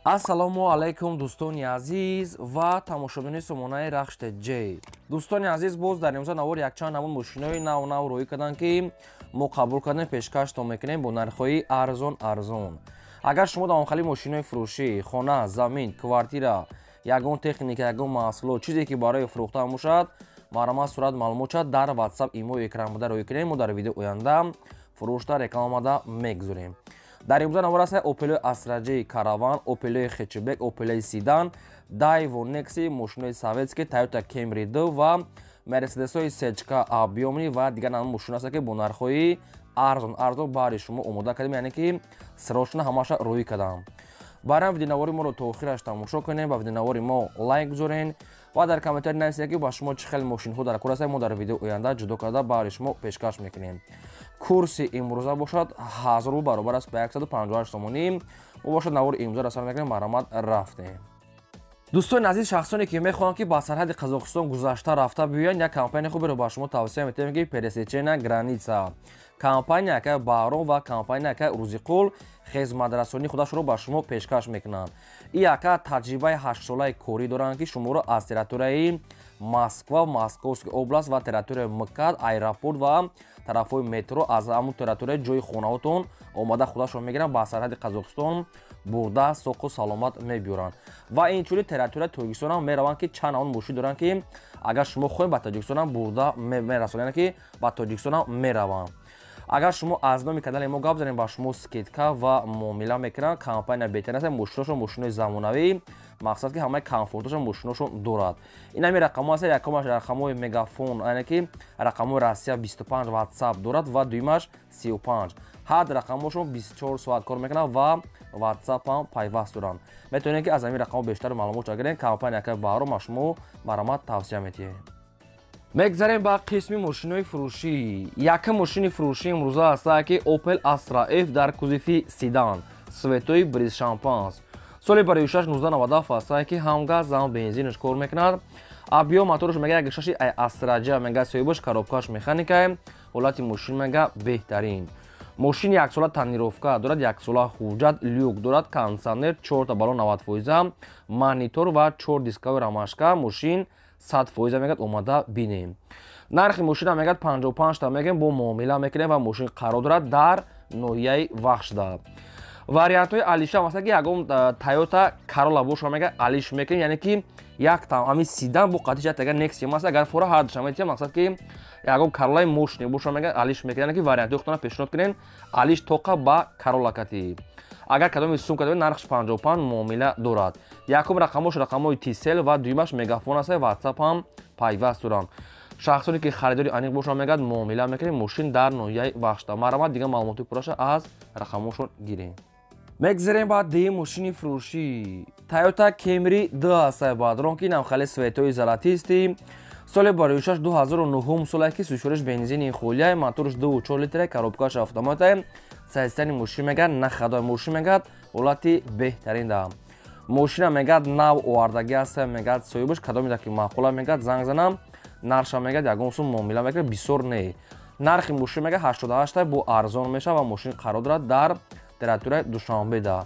Ассалому алайкум, дӯстони азиз ва тамошобинони сомонаи Рахш Ҷ. Дӯстони азиз, боз дар имрӯза навор якчанд намуд мошинои нав нав роҳӣ карданд, ки мо қабул кардем, пешкаштон мекунем бо нархҳои арзон арзон. Агар шумо дар онхали мошинои фурӯшӣ, хона, замин, квартира, ягон техника, ягон маҳсулот, чизе ки барои фурӯхтан бошад, марҳамат, сурат, маълумот шад дар WhatsApp, имо, экран буда роҳӣ кунем. Мо дар видео оянда фурӯшта рекламада мегузорем. Дар имрӯза навор аст Opel Astra J Caravan, Opel Hatchback, Opel Sedan, Daewoo Nexia, мошинои советский, Toyota Camry 2 ва Mercedes-ҳои Сечка объёмный ва дигар намуд мошино аст, ки бо нархҳои арзон арзон баҳри шумо омода кардем, яъне ки срочно ҳамаша рӯӣ кардам. Барам видеонавори моро то охираш тамошо кунем, ба видеонавори мо лайк гузорен ва дар комментарий нависед, ки ба шумо чӣ хел мошинҳо дар кор аст. Мо дар видео оянда ҷудо карда баҳри шумо пешкаш мекунем. Курси имрӯза бошад 1000 рубл баробар аст ба 158 сомонӣ. Мо бошад навори имрӯза сар мекунем. Марҳамат, рафтем. Дӯстони азиз, шахсоне ки мехоҳанд, ки ба сарҳади Қазоқистон гузашта рафта биёянд, як компания хуберо ба шумо тавсия метиҳем, ки «Пересечения граница». Компания акай Баҳром ва компания акай Рӯзиқул хизматрасонии худашро ба шумо пешкаш мекунанд. И ака таҷрибаи 8-солаи корӣ доранд, ки шуморо аз территорияи Москва, Московский область ва территорияи МКАД, аэропорт ва тарафҳои метро, аз ҳамун территорияи ҷои хонаҳотон омада худашон мегиранд, ба сарҳади Қазоқистон бурда, соқу саломат мебиёранд. Ва инчунин территорияи Тоҷикистон ҳам мераванд, ки чанд он мошин доранд, ки агар шумо хоҳед, ба Тоҷикистонам бурда мерасонанд, яъне ки ба Тоҷикистонам мераванд. Агар шумо аз номи канали мо гап занем, ба шумо скидка ва муомила мекунанд. Компания беҳтарин аст, мошиношон мошинои замонавӣ, мақсад ки ҳамаи комфортошон мошиношон дорад. Ин ҳами рақамҳо аст: якумаш рақамҳои Мегафон, яъне ки рақамҳои Россия 25, WhatsApp дорад ва дуюмаш 35. Ҳар рақамҳошон 24 соат кор мекунанд ва WhatsApp ҳам пайваст доранд. Метавонед, ки аз ҳамин рақамҳо бештар маълумот гиред. Компания акай Баҳром ба шумо марҳамат тавсия метиҳем. Мегзарем ба қисми мошинои фурӯшӣ. Якум мошини фурӯшӣ имрӯза аста, ки Opel Astra F дар кузови седан, цветои бриз шампанс, соли барои 1997 аста, ки ҳам газ, ҳам бензинаш кор мекунад. Объём мотораш мега 1,6 Astra J мега соҳибаш, коробкаш механикае. Ҳолати мошин мега беҳтарин. Мошин яксола тонировка дорад, яксола ҳуҷҷат, люк дорад, кондитсионер, чорта баллон 90 фоиза, монитор ва чор дисковый ромашка. Мошин 100 фоиза мегӯяд, омада бинем. Нархи мошина мегӯяд 55 та мегӯем, бо муомила мекунем ва мошин қарор дорад дар ноҳияи Вахшда. Вариантҳои алиша масалан, ки ягон Тойота Карола боша, мега алиш мекунем, яъне ки як там ҳамин седан бо қатиш ягар Нексия маст, агар фора ҳардуша метиҳам. Мақсад ки ягон Каролаи мошине боша, мега алиш мекунем, яъне ки вариантҳои худтона пешниҳод кунем, алиш тоқа ба Карола кати. Агар кадоми сумка доред, нархш 55, муомила дорад. Якум рақамош рақамҳои Тисел ва дуюмаш Мегафон аст, WhatsApp ҳам пайваст доранд. Шахсоне ки харидори аниқ бошанд, мегӯяд, муомила мекунем. Мошин дар ноҳияи Вахшда. Марҳамат, дигар маълумоти пурраша аз рақамҳошон гирем. Мегзарем ба дуюм мошини фурӯшӣ. Toyota Camry 2 аст, бадрон, ки инам хеле цветои золотистый, соли барои 2009 соле, ки сӯшориш бензини холия, моторш 2,4 литра, коробкаш автомата. Состояние мошин мегӯяд на хадои мошин, мегӯяд, ҳолати беҳтарин да. Мошина мегӯяд нав овардагӣ аст, мегӯяд соҳибаш. Кадоме ки маъқула, мегӯяд, занг занам. Нархша мегӯяд ягон сум муомила мекунад, бисёр не. Нархи мошин мегӯяд 88 бо арзон мешавад ва мошин қарор дорад дар территорияи Душанбеда.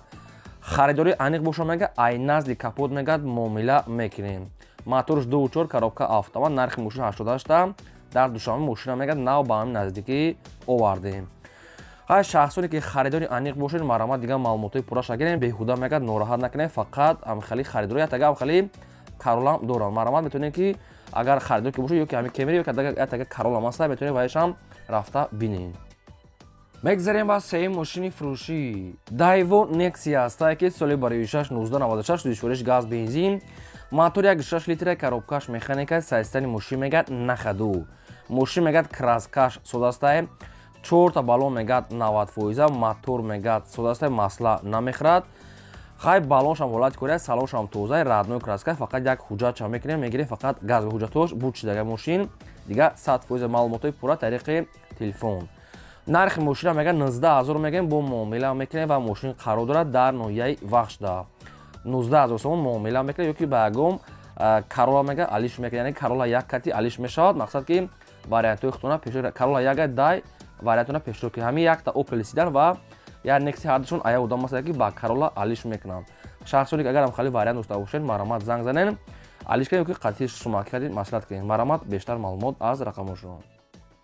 Харидори аниқ боша, мегӯяд, ай назди капот, мегӯяд, муомила мекунем. Моторш 2,4, коробка автомат, нархи мошин 88 дар Душанбе. Мошина мегӯяд нав ба ҳамин наздикӣ овардем. Ҳар шахсоне ки харидори аниқ бошед, марҳамат, дигар маълумотҳои пурраша гирем. Беҳуда мегӯяд нороҳат накунем, фақат ҳамхели харидори ятага ҳамхели Каролам доранд. Марҳамат, метавонед, ки агар харидор ки бошед, ё ки ҳамин Кемри, ё ки ятага Каролам аста, метавонед ваишам рафта бинед. Мегзарем ба сеюм мошини фурӯшӣ. Daewoo Nexia астае, ки соли барои 1996, сӯзишвориш газ, бензин, мотор 1,6 литра, коробкаш механика. Состояние мошин мегӯяд на ходу. Мошин мегӯяд краскаш содастае, чорта баллон мегӯяд 90 фоиза, мотор мегӯяд содастае, масла намехӯрад. Хай, баллоншам ҳолати кори, салоншам тоза, родной краска. Фақат як ҳуҷҷатша мекунем, мегирем, фақат газ ҳуҷҷатош буд шидага. Мошин дига 100 фоиза. Маълумотҳои пурра тариқи телефон. Нархи мошина мегӯяд 19 000 мегӯем, бо муомила мекунем ва мошин қарор дорад дар ноҳияи Вахшда. 19 000 сомон муомила мекунем, ё ки ба ягон Карола мегӯяд алиш мекунем, яъне Карола як кати алиш мешавад. Мақсад ки вариантҳои худтона пеш, Карола яга дай вариантона пешниҳод кунем. Ҳамин якта Opel седан ва як Некси ҳардушон ая одам аст, ки ба Карола алиш мекунанд. Шахсоне ки агарам хали вариант дошта бошед, марҳамат, занг занен, алиш кунем ки қатъи сумаки кардед, маслиҳат кунем. Марҳамат, бештар маълумот аз рақамошон.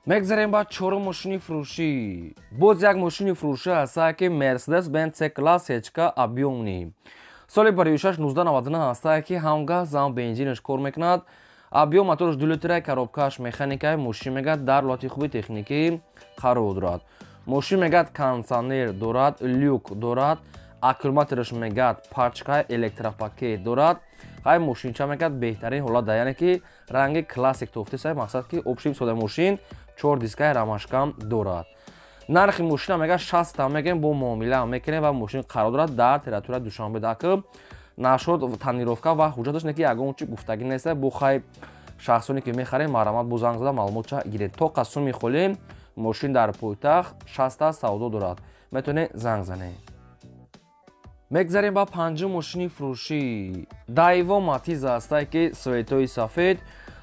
Мегзарем ба чорум мошини фурӯшӣ. Боз як мошини фурӯшӣ ҳаста, ки Мерседес Бенц С класс ҳечка объёмный, соли бароишаш 1999 ҳаста, ки ҳам газ, ҳам бензинаш кор мекунад. Объём мотораш 2 литра, коробкааш механикаи. Мошин мегӯяд, дар ҳолати хуби техникӣ қарор дорад. Мошин мегӯяд, кондитсионер дорад, люк дорад, аккумулятораш мегӯяд, пачка, электропакет дорад. Ҳай, мошинча мегӯяд, беҳтарин ҳолат, яъне ки ранги классик тофтеса. Мақсад ки общем сода мошин чор дискаи рамашкам дорад. Нархи мошина мегӯяд, 60 мегӯем, бо муомила мекунем ва мошин қарор дорад дар территорияи Душанбе. Даки нашуд тонировка ва ҳуҷҷаташ не, ки ягон чи гуфтагӣ неста. Бо хай, шахсоне ки мехарем, марҳамат, бо занг зада маълумотча гиред. То қасуми холӣ мошин дар пойтахт 60 савдо дорад, метавонед занг занед. Мегзарем ба панҷум мошини фурӯшӣ. Дайво Матиза ҳастае, ки цветои сафед,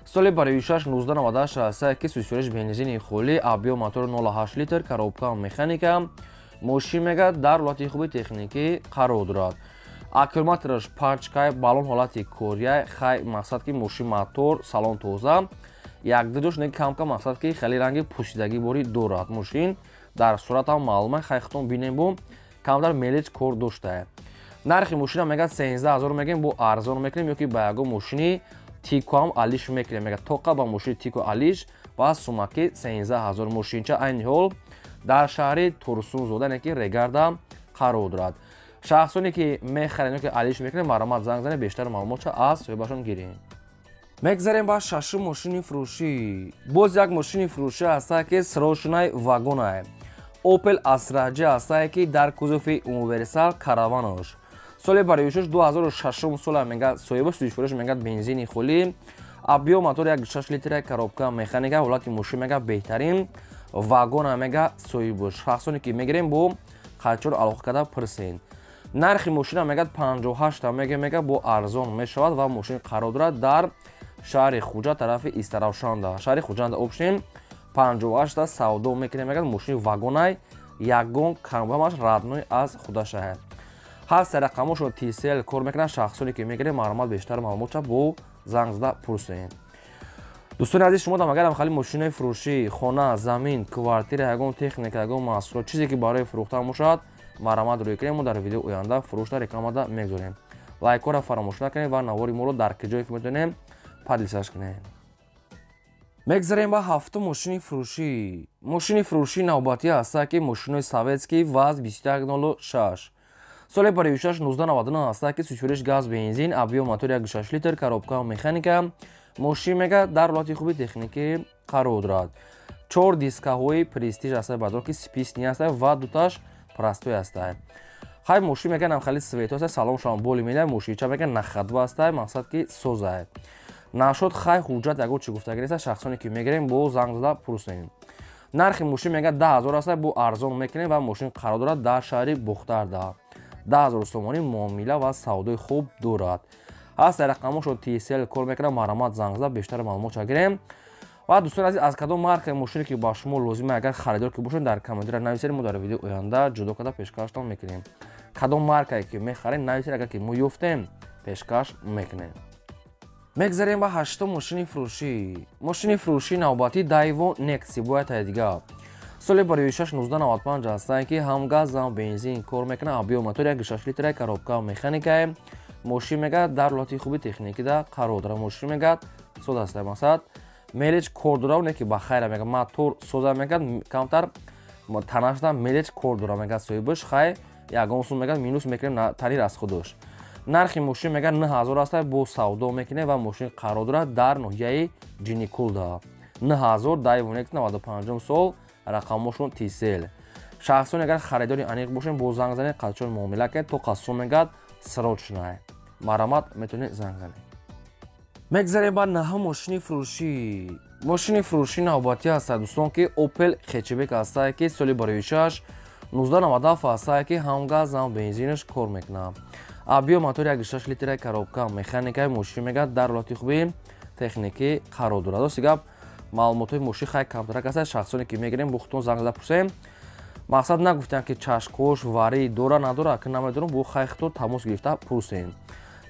соли бароишаш 1998 ҳастае, ки сусёриш бензини холӣ, объём мотор 0,8 литр, коробка механика. Мошин мегӯяд, дар ҳолати хуби техникӣ қарор дорад. Аккумулятораш пачкай, баллон ҳолати кория. Хай, мақсад ки мошин, мотор, салон тоза, якду ҷош не камкам, мақсад ки хеле ранги пӯшидагӣ борӣ дорад. Мошин дар суратам маълума. Хай, худтон бинем, бу камтар мелеч кор доштае. Нархи мошина мегӯяд, 13 000 мегӯем, бо арзон мекунем ё ки ба ягон мошини Тикоам алиш мекунем. Мегӯяд, тоқа ба мошини Тико алиш ва сумаки 13 000. Мошинча айни ҳол дар шаҳри Турсунзода, яъне ки Регарда қарор дорад. Шахсоне ки мехарем ё ки алиш мекунем, марҳамат, занг занед, бештар маълумотша аз соҳибашон гирем. Мегзарем ба шашум мошини фурӯшӣ. Боз як мошини фурӯшӣ ҳастае, ки срочный вагонае. Опел Астра Ҷ ҳастае, ки дар кузови универсал караванош, соли бароишаш 2006 сола мегӯяд соҳибаш. Сӯзишвориш мегӯяд, бензини холӣ, объём мотор 1,6 литра, коробка механика. Ҳолати мошин мегӯяд, беҳтарин вагона мегӯяд соҳибаш. Шахсоне ки мегирем, бо қачор алоқа карда пурсен. Нархи мошина мегӯяд, 58 мега, бо арзон мешавад ва мошин қарор дорад дар шаҳри Хуҷа, тарафи Истаравшанда, шаҳри Хуҷанда. Общем, 58 савдо мекунем, мегӯяд, мошини вагонай, ягон камбамаш родной аз худашае. Ҳаст рақамошон, Тисел кор мекунад. Шахсоне ки мегирем, марҳамат, бештар маълумотша бо занг зада пурсем. Дӯстони азиз, шумо дам агарам хали мошинаи фурӯшӣ, хона, замин, квартира, ягон техника, ягон маҳсулот, чизе ки барои фурӯхтан бошад, марҳамат, рӯй кунем. Мо дар видеои оянда фурӯшда рекламада мегузорем. Лайкҳоро фаромӯш накунед ва навори моро дар ки ҷое ки метавонем поделиться кунед. Мегзарем ба ҳафтум мошини фурӯшӣ. Мошини фурӯшии навбатӣ ҳаста, ки мошинои советский ВАЗ 2106, соли бароишаш 1999 ҳаста, ки сӯзишвориш газ, бензин, объём мотор 1,6 литр, коробка механика. Мошин мегӯяд, дар ҳолати хуби техникӣ қарор дорад. Чор дискаҳои Престиж ҳаста, бадор ки списный ҳаста ва дуташ простой ҳаста. Хай, мошин мегӯяд, хали цвето ҳаста, салон шавам боли меда. Мошинча мегӯяд, на ходу ҳаста, мақсад ки созае нашуд. Хай, ҳуҷҷат ягон чи гуфтагӣ неста. Шахсоне ки мегирем, бо занг зада пурсем. Нархи мошин мегӯяд, 10 000 аста, бо арзон мекунем ва мошин қарор дорад дар шаҳри Бухтарда. 10 000 сомонӣ муомила ва савдои хуб дорад. Ҳаст рақамошон, Тисел кор мекунад. Марҳамат, занг зада бештар маълумотша гирем. Ва дӯстони азиз, аз кадом маркаи мошине ки ба шумо лозима, агар харидор ки бошед, дар комментария нависед, мо дар видеои оянда ҷудо карда пешкаштон мекунем. Кадом маркае ки мехаред, нависед, агар ки мо ёфтем, пешкаш мекунем. Мегзарем ба ҳаштум мошини фурӯшӣ. Мошини фурӯшии навбатӣ Дайво Некси бояд дигар, соли бароишаш 1995 ҳастае, ки ҳам газ, ҳам бензин кор мекунад. Объём мотор 1,6 литра, коробка механикае. Мошин мегӯяд, дар ҳолати хуби техникида қарор дорад. Мошин мегӯяд, соз аста, мақсад мелеч кор дорад, не ки ба хайра мегӯяд, мотор соза, мегӯяд, камтар танашда мелеч кор дорад, мегӯяд соҳибаш. Хай, ягон сум мегӯяд, минус мекунем танир аз худаш. Нархи мошин мегӯяд, 9000 аста, бо савдо мекунем ва мошин қарор дорад дар ноҳияи Ҷиникулда. 9000, Дайво Некс, 95 сол, рақамошон Тисел. Шахсоне агар харидори аниқ бошем, бо занг занед, қадчон муомила кунед. То қассом мегӯяд, срочное. Марҳамат, метавонед занг занед. Мегзарем ба наҳум мошини фурӯшӣ. Мошини фурӯшии навбатӣ ҳастад, дӯстон, ки Опел хетчбек ҳастае, ки соли бароишаш 1997 ҳастае, ки ҳам газ, ҳам бензинаш кор мекунад. Объём мотор 1,6 литра, коробка механикаи. Мошин мегӯяд, дар ҳолати хуби техникӣ қарор дорад. Рости гап, маълумотҳои мошин хай камтарак аст. Шахсоне ки мегирем, бо худтон занг зада пурсем. Мақсад нагуфтанд, ки чашкош варӣ дора надора, ки намедонам, бо хайхто тамос гирифта пурсем.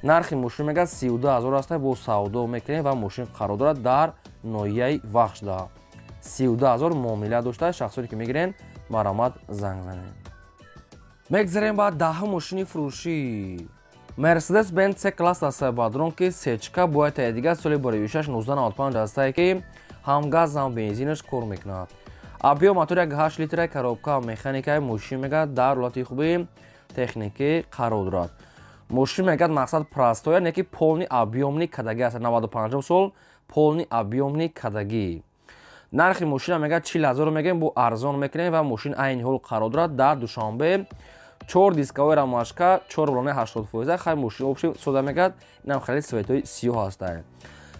Нархи мошин мегӯяд 32 000 аста, бо савдо мекунем ва мошин қарор дорад дар ноҳияи Вахшда. 32 000 муомила дошта, шахсоне ки мегирен, марамат занг занед. Мегзарем ба 10-ум мошини фурӯшӣ. Мерседес Бенз С класс аста, бадрон, ки сечка бояд тая дигар, соли 2006, 1995 астае, ки ҳам газ, ҳам бензинаш кор мекунад. Объём мотор 1,8 литра, коробка механикаи. Мошин мегӯяд дар ҳолати хуби техникӣ қарор дорад. Мошин мегӯяд мақсад простой, не ки полный объёмный кадагӣ аст, 95 сол, полный объёмный кадагӣ. Нархи мошина мегӯяд 40 000 мегӯем, бо арзон мекунем ва мошин айни ҳол қарор дорад дар Душанбе. Чор дисковой, рамашка, чор балонаи 80%. Хай, мошин общий сода мегӯяд, инам хеле цветои сиёҳ ҳастанд.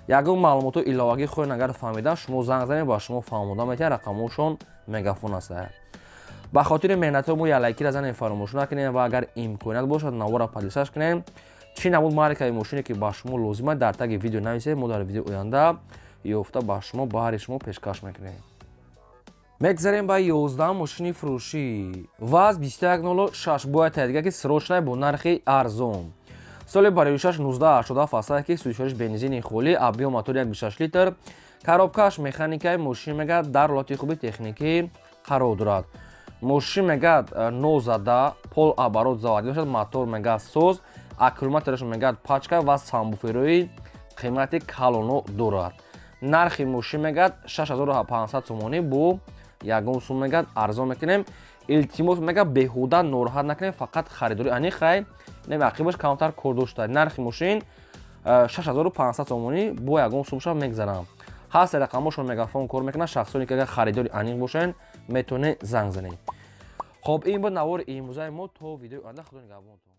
Ягон маълумотҳои иловагӣ хоҳед агар фаҳмидан, шумо занг занед, ба шумо фаҳмода метиҳад, рақамҳошон Мегафон ҳастанд. Ба хотири меҳнатҳои мо як лайкира занем, фаромӯш накунем ва агар имконият бошад, навора подписаться кунем. Чӣ намуд маркаи мошине ки ба шумо лозима, дар таги видео нависед, мо дар видеои оянда ёфта ба шумо, баҳри шумо пешкаш мекунем. Мегзарем ба 11 мошини фурӯшӣ. ВАЗ 2106 бояд таҳдига, ки срочный, бо нархи арзон, соли 2006, 1987 аста, ки сӯзишвориш бензини холӣ, объём мотор 1,6 литр, коробкааш механикаи. Мошин мегӯяд дар ҳолати хуби техникӣ қарор дорад. Мошин мегӯяд нозада, полоборот заводӣ бошад, мотор мегӯяд соз, аккумулятораш мегӯяд пачка ва сабвуферои қимати калоно дорад. Нархи мошин мегӯяд 6500 сомонӣ, бо ягон сум мегӯяд арзон мекунем. Илтимос мегӯяд, беҳуда нороҳат накунем, фақат харидорӣ ани. Хай, ақибаш камтар кор дошта. Нархи мошин 6500 сомонӣ, бо ягон сумша мегзарам. Ҳаст рақамошон, Мегафон кор мекунад. Шахсоне ки агар харидори аниқ бошанд, метавонед занг занед. Хоб, ин буд навори имрӯзаи мо. То видеои оянда, худо нигаҳбонтон.